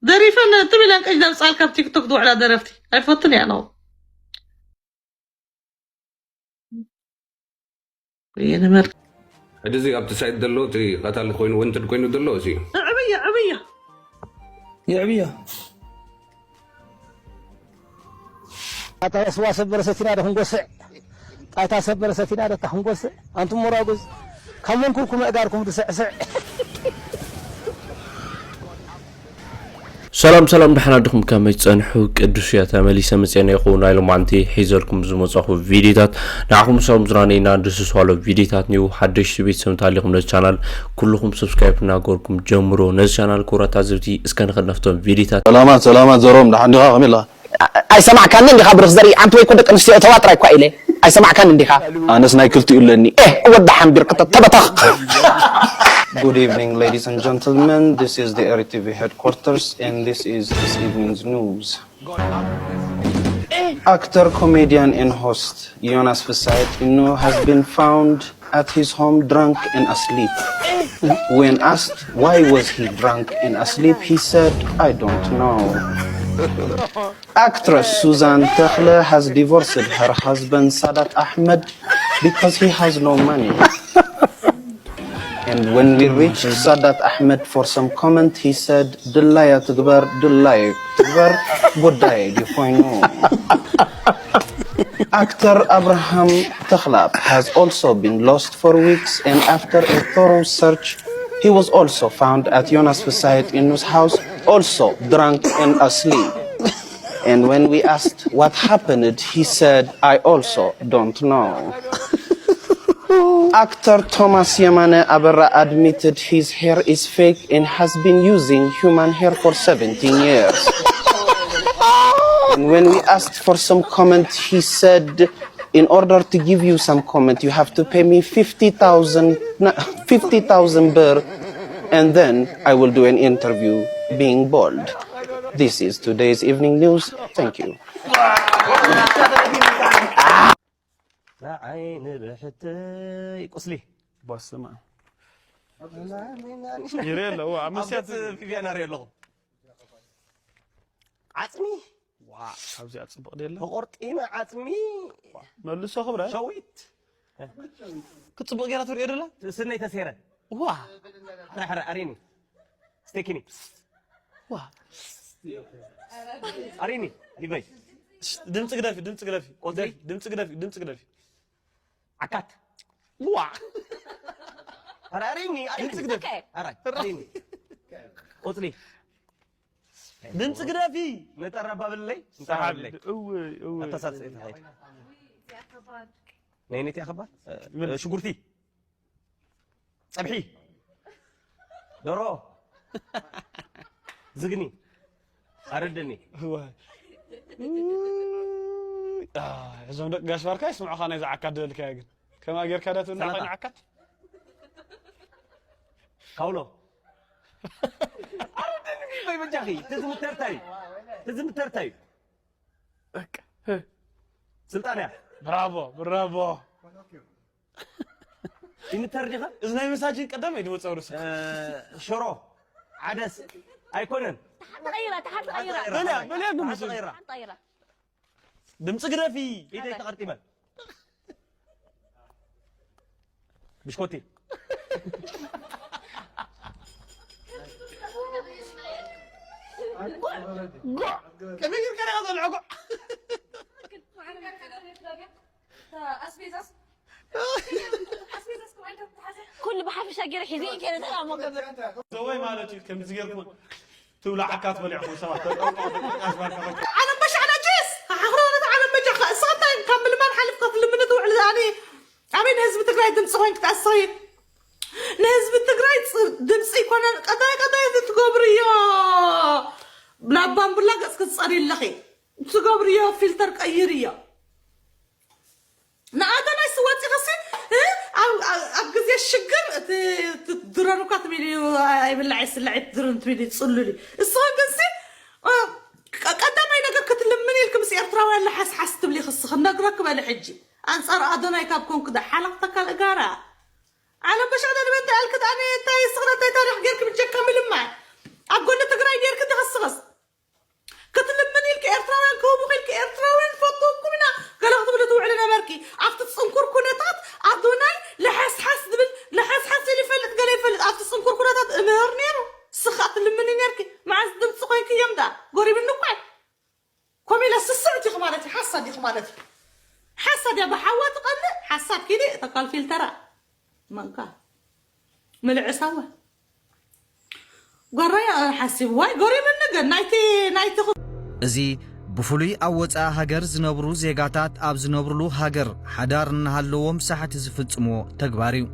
ደሪፈን ትም ኢለን ቀጅ ዘምጻል ካብ ቲክቶክ ዝውዕላ ደረፍቲ ኣይፈቱን እያ ነው። የንመር ሕጂ እዚ ኣብቲ ሳይት ዘሎ እቲ ቀታሊ ኮይኑ ወንትድ ኮይኑ ዘሎ እዚ እዩ። ዕብያ ዕብያ የዕብያ ኣታ ስዋ ሰበረ ሰቲና ዶ ክንጎስዕ ጣይታ ሰበረ ሰቲና ዶ ክንጎስዕ ኣንቱም ሞራጉዝ ካብ መንኩርኩም ኣእጋርኩም ድስዕስዕ። ሰላም ሰላም፣ ደሓን ኣድኹም? ከመይ ጸንሑ? ቅዱስ እየ ተመሊሰ መጽኤ ነይኹ። ናይ ሎማንቲ ሒዘልኩም ዝመጻኹ ቪዲዮታት ንዓኹም ሰላም ዝራነይና ድስስዋሎ ቪዲዮታት ኒው ሓደሽቲ ቤተሰብ እንተሃሊኹም ነዚ ቻናል ኩልኹም ሰብስክራይብ እናገበርኩም ጀምሮ። ነዚ ቻናል ክቡራት ታዘብቲ እስከ ንኸድ ናብቶም ቪዲዮታት። ሰላማት ሰላማት ዘሮም፣ ደሓን ዲኻ? ከመይ ኣለኻ? ኣይሰማዕካንን ዲኻ ብሩኽ ዘርኢ ኣንቲ ወይ ኮ ደቂ ኣንስትዮ እተዋ ጥራይ እኳ ኢለ ኣይሰማዕካንን ዲኻ? ኣነስ ናይ ክልቲኡ ኣለኒ። ኤህ እወ ደሓን ቢርቅቶ ተበተኽ። Good evening, ladies and gentlemen. This is the Eri T V headquarters, and this is this evening's news. Actor, comedian, and host Jonas Fisayet Inu has been found at his home drunk and asleep. When asked why was he drunk and asleep, he said, "I don't know." Actress Suzanne Tekhle has divorced her husband Sadat Ahmed because he has no money. And when we reached Sadat Ahmed for some comment, he said, "ድላያ ትግበር፣ ድላዩ ትግበር፣ ጉዳይ ድዩ ኮይኑ?" Actor Abraham Takhlab has also been lost for weeks, and after a thorough search, he was also found at Jonas Fisayet Inu's house, also drunk and asleep. And when we asked what happened, he said, "I also don't know." Actor Thomas Yamane Aberra admitted his hair is fake and has been using human hair for seventeen years. And when we asked for some comment, he said, "In order to give you some comment, you have to pay me fifty thousand, na- fifty thousand birr, and then I will do an interview being bold." This is today's evening news. Thank you. ንዓይ ንብሕተይ ቁስሊ በስመ ይርኢ ኣለዎ ኣብ መስያት ቪቪያን ኣርኢ ኣለኹ ዓፅሚ ዋ ካብዚኣ ፅቡቕ ደለ ተቆርጢመ ዓፅሚ መልሶ ክብረ ሸዊት ክፅቡቕ ገይራ ትሪኦ ደላ ስነይ ተሰይረ ዋ ሕረ ሕረ ኣሪኒ ስቴኪኒ ዋ ኣሪኒ ሊበይ ድምፂ ግደፊ ድምፂ ግደፊ ቆፅሊ ድምፂ ግደፊ ድምፂ ግደፊ ዓካት ዋ ኣረ ኣሪኒ ኣሪኒ ድምፂ ግደፊ ኣረ ኣሪኒ ቆፅሊ ድምፂ ግደፊ ነጠራ ባብለይ ንጠራ ባብለይ እወ እወ ኣተሳሰይ ተኸይድ ናይ ነቲ ኣኸባ ሽጉርቲ ጸብሒ ደሮ ዝግኒ ኣረደኒ እዞም ደቂ ጋሽ ባርካ ይስምዑኻ ናይዚ ዓካት ዝበልካዮ ግን ከማ ጌርካ ዳ ትብልና ሰላጣ። ኮይና ዓካት ካውሎ ኣረደኒ ቢበይ በጃኺ ትዝምተርታይ ትዝምተርታይ ስልጣን እያ ብራቮ ብራቮ ይምተር ዲኻ እዚ ናይ መሳጅን ቀዳም ኣይድወፀ ርሱ ሽሮ ዓደስ ኣይኮነን ተሓንጠ ቀይራ ተሓንጠ ቀይራ በልያ በልያ ግምሱ ተሓንጠ ቀይራ ተሓንጠ ቀይራ ድምፂ ግደፊ ኢደይ ተቐርጢመ ብሽኮቲ ከመይ ጌርካ ዲኻ ዘልዐጎ ኩሉ ብሓፈሻ ገይረ ሒዘ ከይደ ተላሞ ገብር ዘወይ ማለት እዩ ከምዚ ጌርኩም ትብሉ ዓካት በሊዕኹም ሰባት ዓለም በሻዕና ጅስ ኣሕኽሮ ነቲ ዓለም በጃኻ እስኻ እንታይ ካብ ምልማን ሓሊፍካ ትልምኒ ትውዕል ኣነ ኣበይ ንህዝቢ ትግራይ ድምፂ ኮይን ክትኣስኺ ንህዝቢ ትግራይ ድምፂ ይኮነን ቀዳይ ቀዳይ እዚ ትገብርዮ ናብ ባምቡላ ገፅ ክትፀሪ ኣለኺ ትገብርዮ ፊልተር ቀይርዮ ንኣዳናይ ስወፂ ከሲ ኣብ ግዜ ሽግር እቲ ድረን እኳ ትብል እዩ ኣይብላዕ ይስላዕ ድረን ትብል እዩ ፅሉል እዩ እስኻ ግንሲ ቀዳማይ ነገር ክትልምን ኢልክ ምስ ኤርትራውያን ለሓስሓስ ትብሊ ክስ ክነግረክ በሊ ሕጂ ኣንፃር ኣዶናይ ካብ ኮንክ ዳ ሓለኽተካ እጋራ ዓለም በሻዕዳ ንበንተ ኣልክት ኣነ እንታይ ስኽረ እንታይ ታሪክ ጌርክ ብጀካ ምልማይ ኣብ ጎኒ ትግራይ ጌርክ ተኸስኸስ ዳ ጎሪብኒ እኳ እዩ። ኮሚለ ስስዕት ኢኹ ማለት እዩ። ሓሳድ ኢኹ ማለት እዩ። ሓሳድ እያ ብሓዋ ትቐንእ። ሓሳድ ኪዲ ተካል ፊልተራ መንካ ምልዕሳወ ጓራይ ሓሲብ ዋይ ጎሪብኒ ግን ናይቲ ናይቲ እዚ ብፍሉይ ኣብ ወጻኢ ሃገር ዝነብሩ ዜጋታት ኣብ ዝነብርሉ ሃገር ሓዳር እናሃለዎም ሳሕቲ ዝፍጽምዎ ተግባር እዩ።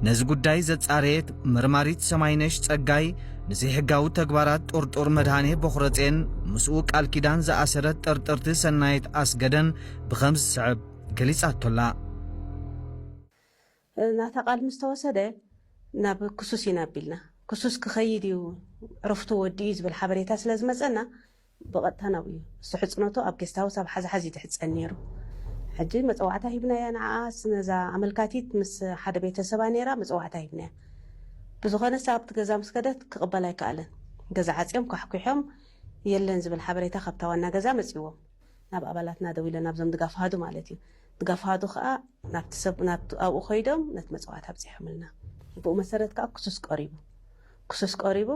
ነዚ ጉዳይ ዘጻረየት መርማሪት ሰማይነሽ ጸጋይ ንዘይሕጋዊ ተግባራት ጥርጡር መድሃኔ ቦኽረጼን ምስኡ ቃል ኪዳን ዝኣሰረት ጥርጥርቲ ሰናይት ኣስገደን ብኸምዚ ዝስዕብ ገሊጻቶላ። ናታ ቃል ምስ ተወሰደ ናብ ክሱስ ኢና ኣቢልና። ክሱስ ክኸይድ እዩ ዕረፍቱ ወዲኡ እዩ ዝብል ሓበሬታ ስለ ዝመፀና ብቐጥታ ናብኡ እዩ። እሱ ሕፅነቱ ኣብ ጌስት ሃውስ ኣብ ሓዚ ሓዚ ትሕፀን ነይሩ። ሕጂ መፀዋዕታ ሂብናያ ንዓኣ ነዛ ኣመልካቲት ምስ ሓደ ቤተሰባ ነይራ መፀዋዕታ ሂብናያ። ብዝኾነ ሰብ ኣብቲ ገዛ ምስ ከደት ክቕበል ኣይከኣለን። ገዛ ዓፅዮም ኳሕኲሖም የለን ዝብል ሓበሬታ ካብታ ዋና ገዛ መፂዎም። ናብ ኣባላትና ደዊለ ናብዞም ድጋፍ ሃዱ ማለት እዩ። ድጋፍ ሃዱ ከዓ ናብቲ ሰብ ናብቲ ኣብኡ ኮይዶም ነቲ መፅዋዕታ ኣብፂሖምልና። ብኡ መሰረት ከዓ ክሱስ ቀሪቡ ክሱስ ቀሪቡ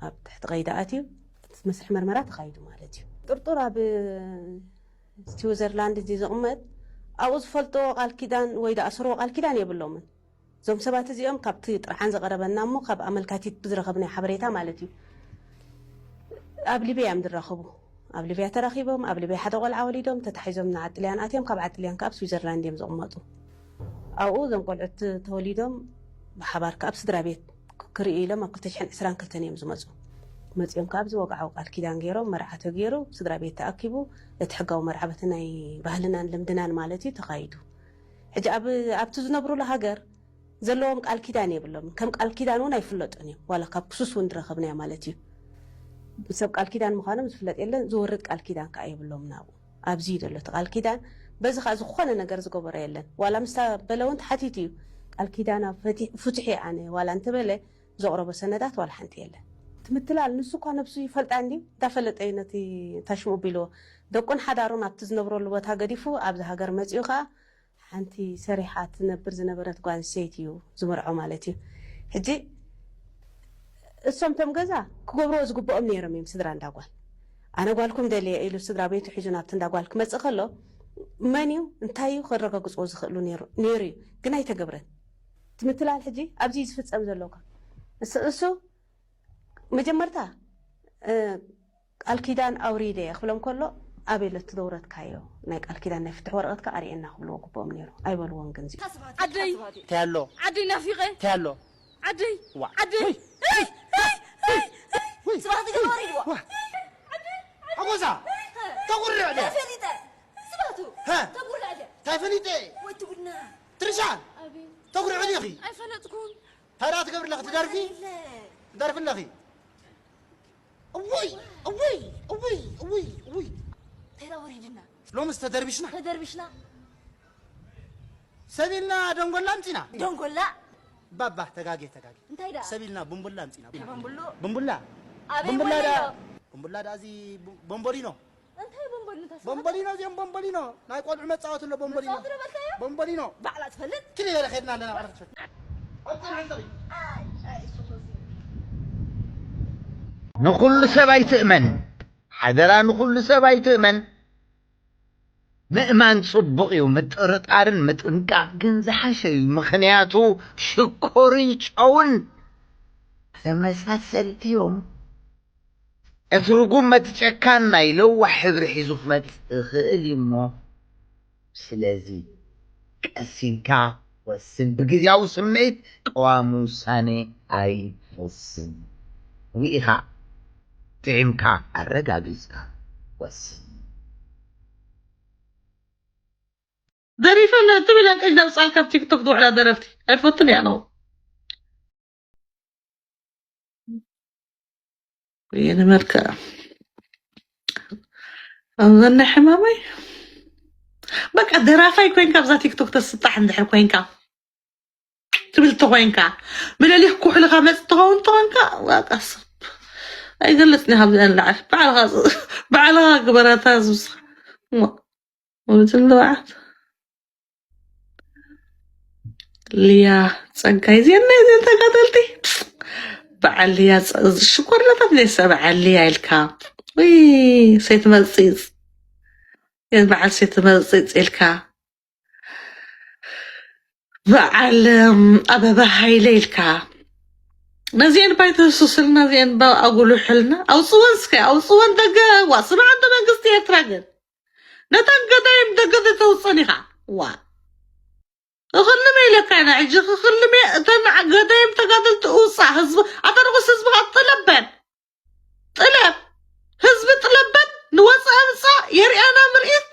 ኣብ ትሕቲ ቀይዲ ኣትዩ እቲ መስርሕ መርመራ ተኻይዱ ማለት እዩ። ጥርጡር ኣብ ስዊዘርላንድ እዚ ዝቕመጥ ኣብኡ ዝፈልጥዎ ቃል ኪዳን ወይ ዳኣስርዎ ቃል ኪዳን የብሎምን። እዞም ሰባት እዚኦም ካብቲ ጥርዓን ዝቐረበና እሞ ካብ ኣመልካቲት ብዝረኸብናዮ ሓበሬታ ማለት እዩ ኣብ ሊብያ እዮም ዝራኸቡ። ኣብ ሊብያ ተራኺቦም ኣብ ሊብያ ሓደ ቆልዓ ወሊዶም ተታሒዞም ንዓጥልያን ኣትዮም ካብ ዓጥልያን ከዓ ኣብ ስዊዘርላንድ እዮም ዝቕመጡ። ኣብኡ እዞም ቆልዑት ተወሊዶም ብሓባር ከዓ ኣብ ስድራ ቤት ክርእዩ ኢሎም ኣብ ክልተ ሽሕን ዕስራን ክልተን እዮም ዝመፁ። መፂኦም ከዓ ኣብዚ ወግዓዊ ቃል ኪዳን ገይሮም መርዓ ተገይሩ ስድራ ቤት ተኣኪቡ እቲ ሕጋዊ መርዓ በቲ ናይ ባህልናን ልምድናን ማለት እዩ ተኻይዱ። ሕጂ ኣብ ኣብቲ ዝነብሩሉ ሃገር ዘለዎም ቃል ኪዳን የብሎምን። ከም ቃል ኪዳን እውን ኣይፍለጡን እዮም። ዋላ ካብ ክሱስ እውን ዝረኸብናዮ ማለት እዩ። ሰብ ቃል ኪዳን ምዃኖም ዝፍለጥ የለን። ዝወርድ ቃል ኪዳን ከዓ የብሎምን ኣብኡ። ኣብዚ እዩ ዘሎ እቲ ቃል ኪዳን። በዚ ከዓ ዝኾነ ነገር ዝገበሮ የለን። ዋላ ምስታ በለ እውን ተሓቲቱ እዩ። ቃል ኪዳን ኣብ ፍትሒ ኣነ ዋላ እንተበለ ዘቕረቦ ሰነዳት ዋላ ሓንቲ የለን። ትምትላል ንሱ እኳ ነብሱ ይፈልጣ እንዲ እንዳፈለጠ እዩ ነቲ ታሽሙ ቢልዎ ደቁን ሓዳሩን ኣብቲ ዝነብረሉ ቦታ ገዲፉ ኣብዚ ሃገር መፂኡ ከዓ ሓንቲ ሰሪሓ ትነብር ዝነበረት ጓል ኣንስተይቲ እዩ ዝምርዖ ማለት እዩ። ሕጂ እሶም ቶም ገዛ ክገብርዎ ዝግብኦም ነይሮም እዮም ስድራ እንዳጓል። ኣነ ጓልኩም ደልየ ኢሉ ስድራ ቤቱ ሒዙ ናብቲ እንዳጓል ክመፅእ ከሎ መን እዩ እንታይ እዩ ከረጋግፅዎ ዝኽእሉ ነይሩ ነይሩ እዩ ግን ኣይተገብረን። ትምትላል ሕጂ ኣብዚ እዩ ዝፍፀም ዘሎ እኳ እሱ እሱ መጀመርታ ቃል ኪዳን ኣውሪደ ክብሎም ከሎ ኣበይ ለቲ ዘውረድካዮ ናይ ቃል ኪዳን ናይ ፍትሕ ወረቐትካ ኣርእየና ክብልዎ ግብኦም ነይሩ። ኣይበልዎን ግን እዚኦም። ዓደይ እንታይ ኣሎ ዓደይ ናፊቐ እንታይ ኣሎ ዓደይ ዋ ዓደይ ወይ ሄይ ሄይ ሄይ ስብሓት ገለ ወሪድዋ ዋ ሓጎሳ ተጉርዕ ድያ ፈሊጠ ስባቱ ሀ ተጉርዕ ድያ እንታይ ፈሊጠ ወይ ትጉድና ትርሻን ተጉርዕ ዲኺ ኣይፈለጥኩን ታዲያ ትገብሪ ኣለኺ ትደርፊ ትደርፊ ኣለኺ እውይ እውይ እውይ እውይ እውይ ተራ ወሪድና ሎምስ ተደርቢሽና ተደርቢሽና ሰቢልና ደንጎላ ኣምፂና ደንጎላ ባባ ተጋጌ ተጋጌ እንታይ ደኣ ሰቢልና ቡንቡላ ኣምፂና ቡንቡሉ ቡንቡላ ኣበይ ቡንቡላ ወለዮ ደኣ ቡንቡላ ደኣ እዚ ቦምቦሊኖ እንታይ ቦምቦሊኖ ታስብ ቦምቦሊኖ እዚኦም ቦምቦሊኖ ናይ ቆልዑ መፃወትሎ ቦምቦሊኖ መፃወትሎ በልካዮ ቦምቦሊኖ ባዕላ ትፈልጥ ኪሊ በለ ከድና ኣለና ባዕላ ትፈልጥ ንኹሉ ሰብ ኣይትእመን ሓደራ ንኹሉ ሰብ ኣይትእመን ምእማን ጽቡቕ እዩ ምጥርጣርን ምጥንቃቕ ግን ዝሓሸ እዩ ምኽንያቱ ሽኮርን ጨውን ተመሳሰልቲ እዮም እቲ ርጉም መትጨካን ናይ ለዋሕ ሕብሪ ሒዙ ክመጽእ ይኽእል እዩ እሞ ስለዚ ቀስ ኢልካ ወስን ብግዝያዊ ስምዒት ቀዋሚ ውሳነ ኣይትወስን ርኢኻ ጥዒምካ ኣረጋጊጽካ ወስን ደሪፈ ትብል ኣንቀሽ ደብፃል ካብ ቲክቶክ ዝውዕላ ደረፍቲ ኣይፈቱን እያ ነው የንመልከ ኣዘና ሕማመይ በቃ ደራፋይ ኮይንካ ብዛ ቲክቶክ ተስጣሕ እንድሕር ኮይንካ ትብል ተኮይንካ ብለሊክ ኩሕልካ መፅ ትኸውን ተኮንካ ዋቃ ሰብ ኣይገልፅኒ ካብዚኣ ንላዕል ባዕልካ ባዕልካ ግበራታ ዝብስካ ወንትን ልባዓት ሊያ ፀጋይ ዜና ዜን ተጋደልቲ በዓል ልያ ጸ-፣ ሽኮርነታት ዘይሰ በዓል ልያ ኢልካ፣ ውይ፣ ሰይቲ መጺጽ፣ በዓል ሰይቲ መጺጽ ኢልካ፣ በዓል፣ እም፣ ኣበባ ሃይለ ኢልካ፣ ነዚአን ባይተሱስልና፣ ነዚአን ባ-፣ ኣጉልሑልና፣ ኣውጽወን እስከ፣ ኣውጽወን ደገ፣ ዋ፣ ስምዓ እንዶ መንግስቲ ኤርትራ ግን፣ ነተን ገዳይም ደገ ዘይተውጸን ኢኻ። ዋ። እኽልም ኢለካ ኢና፣ ሕጂ ክኽልም እየ፣ እተን ገዳይም ተጋደልቲ ውጻእ ህዝቢ፣ ኣታ ንጉስ ህዝብኻ ጥለበን። ጥለብ። ህዝቢ ጥለበን፣ ንወጻኢ ምጻእ፣ የርኣና ምርኢት፣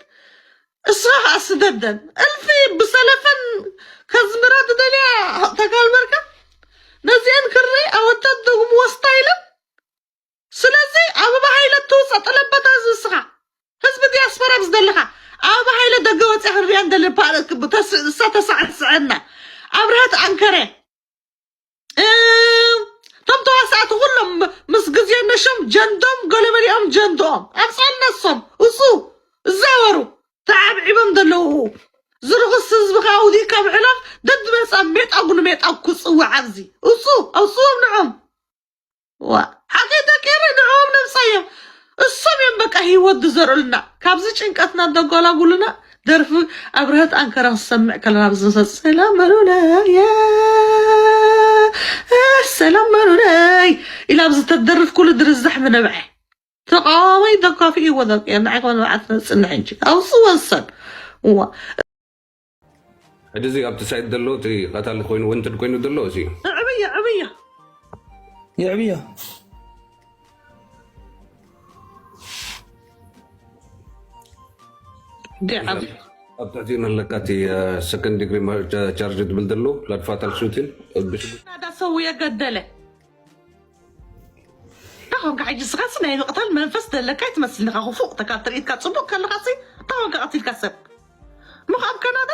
እስኻ ኸኣ ስደደን። እልፊ ብሰለፈን ከዝምራ ዝደልያ ተጋልበርካ፣ ነዚአን ክርኢ ኣወዳት ደግሞ ወስታ ኢለን። ስለዚ ኣበባ ሃይለ ትውጻእ ጥለበታ ህዝቢ እስኻ። ህዝቢ ዲያስፖራ ምስ ዘለኻ፣ ኣበባ ሃይለ ደገ ወጺኣ ክንሪኣ ንደሊ፣ ፓ-፣ ተስ-፣ እሳ ተሳዕስዐና። ኣብርሃት ኣንከረ። እ፣ እቶም ተዋሳእቲ ኩሎም ምስ ግዜ ነሾም ጀንዶም፣ ገለመሊኦም ጀንዶኦም። ኣብጻልና እሶም፣ ውጹ፣ እዛወሩ፣ ተዓብዒቦም ዘለዉ። ዝርኽስ ህዝብኻ ኣውዲእካ ምዕላፍ፣ ደድመጻ ሜጣጉ ንሜጣጉ ክጽውዕ ኣብዚ። ውጹ፣ ኣውጽዎም ንዖም። ዋ፣ ሓቂ ተቀይረ ንዕኦም ነብሳዮም። እሶም እዮም በቃ ህይወት ዝዘርኡልና። ካብዚ ጭንቀትና ዘጓላጉሉና ደርፊ ኣብርሀት ኣንከራ ክሰምዕ ከለና ኣብዚ መሰጥ ሰላም በሉለይ፣ ሰላም በሉለይ ኢላ ኣብዚ ተደርፍ ኩሉ ድርዛሕ ምነብዐ። ተቃዋማይ ደጋፊ እዩ ወዘቅ ንዓይ ከመ ንብዓት ነጽንሕ እንጂ። ኣውጽ ወሰን። ዋ። ሕጂ እዚ ኣብቲ ሳይት ዘሎ እቲ ቀታሊ ኮይኑ ወንትድ ኮይኑ ዘሎ እዚ እዩ። ዕብያ፣ ዕብያ። የዕብያ። ዲዓብ። ኣብ ትሕቲ መለካ እቲ፣ እ፣ ሰከንድ ዲግሪ ማር-፣ ቻ-፣ ቻርጅ ትብል ዘሎ ላድ ፋታል ሹቲን፣ እ፣ ብሽጉ- ናዳ ሰው የገደለ። እንታይ ኾንካ ሕጂ? ስኻሲ ናይ ምቕታል መንፈስ ዘለካ ኣይትመስልንኻ። ክፉእ ተካል ትርኢትካ ጽቡቕ ከለኻሲ እንታይ ኾንካ ቀቲልካ ሰብ? እሞ ኣብ ካናዳ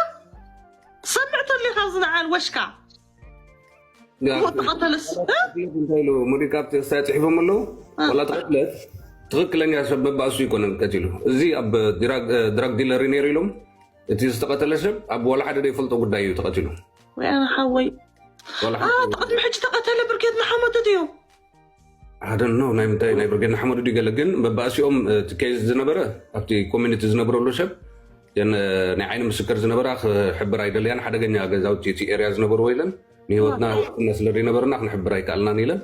ሰምዕ ተሎ ኢኻ ኣብዚ ንዓል ወሽካ። ያ፣ ክፉእ ተቐተለስ፣ እ? እንታይ ኢሉ ሙሉእ ካብቲ ክሳይ ጽሒፎም ኣለዉ? እ። ዋላ ተቐትለት ትኽክለኛ ሰብ መባእሱ ይኮነን ቀቲሉ። እዚ ኣብ ድራግ፣ ድራግ ዲለር እዩ ነይሩ ኢሎም፣ እቲ ዝተቐተለ ሰብ ኣብ ዋላ ሓደ ዘይፈልጦ ጉዳይ እዩ ተቐቲሉ። ወይ ኣነ ሓወይ። ዋላ ኣ፣ ሓደ ተቐድሚ ሕጂ ተቐተለ ብርጌድ ንሓመዱ ድዩ? I don't know፣ ናይ ምንታይ ናይ ብርጌድ ንሓመዱ ድዩ ገለ፣ ግን መባእሲኦም፣ እ፣ እቲ ኬዝ ዝነበረ ኣብቲ ኮሚኒቲ ዝነብረሉ ሰብ፣ ጀን-፣ እ፣ ናይ ዓይኒ ምስክር ዝነበራ ክሕብር ኣይደለያን፣ ሓደገኛ ገዛውቲ እቲ ኤርያ ዝነበርዎ ኢለን፣ ንህይወትና ዋው። ዋስትና ስለ ዘይነበረና ክንሕብር ኣይከኣልናን ኢለን።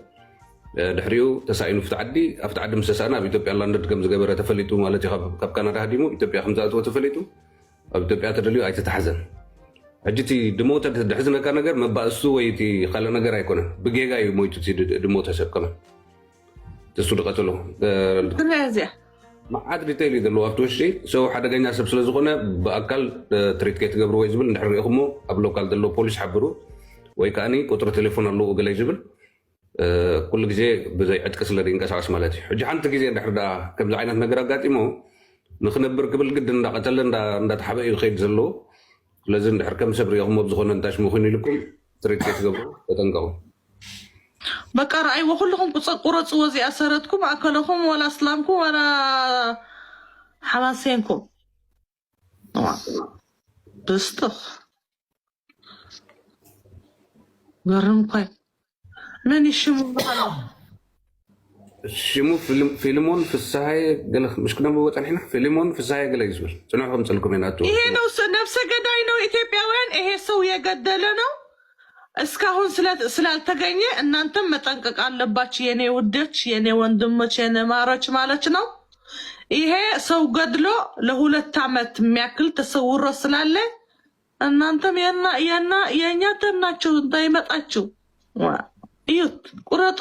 እ፣ ድሕሪኡ ተሳኢኑ ኣብቲ ዓዲ፣ ኣብቲ ዓዲ ምስ ተሳእነ ኣብ ኢትዮጵያ ላንድድ ከም ዝገበረ ተፈሊጡ ማለት እዩ። ካብ፣ ካብ ካናዳ ሃዲሙ ኢትዮጵያ ከም ዝኣተወ ተፈሊጡ፣ ኣብ ኢትዮጵያ ተደልዩ ኣይተታሕዘን። ሕጂ እቲ ድሞተ ድሕዝነካ ነገር መባእሱ ወይ እቲ ካልእ ነገር ኣይኮነን። ብጌጋ እዩ ሞይቱ እቲ ድ-፣ ድሞተ ሰብ ከመ። እሱ ድቐተሎ። እ፣ ክንደይ እዚኣ? መዓት ዲቴይል እዩ ዘለዎ ኣብቲ ውሽጢ። ሰው ሓደገኛ ሰብ ስለ ዝኾነ ብኣካል፣ እ፣ ትሪት ከይትገብሩ ወይ ዝብል እንድሕር ሪኢኹሞ ኣብ ሎካል ዘለዎ ፖሊስ ሓብሩ። ወይ ከኣኒ ቁጽሪ ቴሌፎን ኣለዎ ገለ ዝብል፣ እ፣ ኩሉ ግዜ ብዘይ ዕጥቂ ስለ ዝንቀሳቐስ ማለት እዩ። ሕጂ ሓንቲ ግዜ እንድሕር ደኣ ከምዚ ዓይነት ነገር ኣጋጢሞ ንኽነብር ክብል ግድን እንዳቐተለ እንዳ-፣ እንዳተሓበ እዩ ዝኸይድ ዘለዎ። ስለዚ እንድሕር ከም ሰብ ሪኢኹሞ ብዝኾነ እንታይ ሽሙ ኮይኑ ኢልኩም ትሪት ከይትገብሩ ተጠንቀቑ። በቃ ረኣይዎ ኩልኹም ቁጸ-፣ ቁረጽዎ እዚኣ ሰረትኩም ኣከለኹም ዋላ ኣስላምኩም ዋላ ሓማሴንኩም። ብስጥኽ። ገርም እኮ እዩ። መን እዩ ሽሙ? በሃሎ። ሽሙ ፊልም-፣ ፊልሞን ፍስሃየ ገለ ምሽ ክነብቦ ጸኒሕና። ፊልሞን ፍስሃየ ገለ እዩ ዝብል። ጽንሑ ከምጽልኩም ኢና። ኣቱ ይሄ ነው ስ-፣ ነፍሰ ገዳይ ነው ኢትዮጵያውያን። ይሄ ሰው የገደለ ነው። እስካሁን ስለ-፣ ስላልተገኘ እናንተም መጠንቀቅ አለባችሁ የኔ ውዶች፣ የኔ ወንድሞች፣ የኔ ማሮች ማለት ነው። ይሄ ሰው ገድሎ ለሁለት ዓመት የሚያክል ተሰውሮ ስላለ እናንተም የና-፣ የና-፣ የእኛ ደም ናችሁ እንዳይመጣችሁ። ዋ፣ እዩት፣ ቁረጡ።